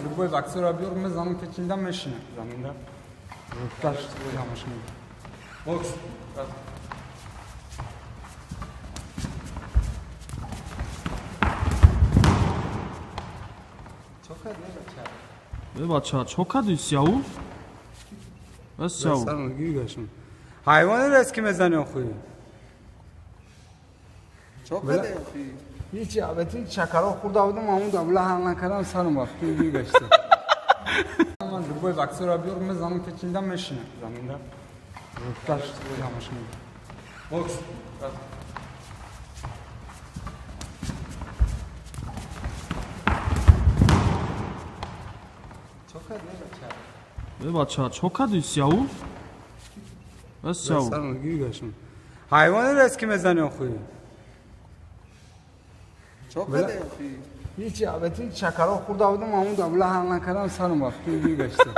Любой боксера биёр, мезанам, печинда мешинам заминда. Рӯфташ тамошо. Бокс. Бача, чо кардӣ сияву? Сияву. Ҳайвоне рест ки мезани охӯи. Чо кардӣ охӯи? Ҳичи, албатта шакаро хӯрда будам, ҳамун давла ҳал накардам, сарам рафт, гашта. Ман любой боксера биёр, мезанам, печинда мешинам заминда. Рӯфташ тамошо. Бокс. Бача, чо кардӣ сияву? Сияву. Ҳайвоне рест ки мезани охӯи. Чо кардӣ охӯи? Ҳичи, албатта шакаро хӯрда будам, ҳамун давла ҳал накардам, сарам рафт, гашта.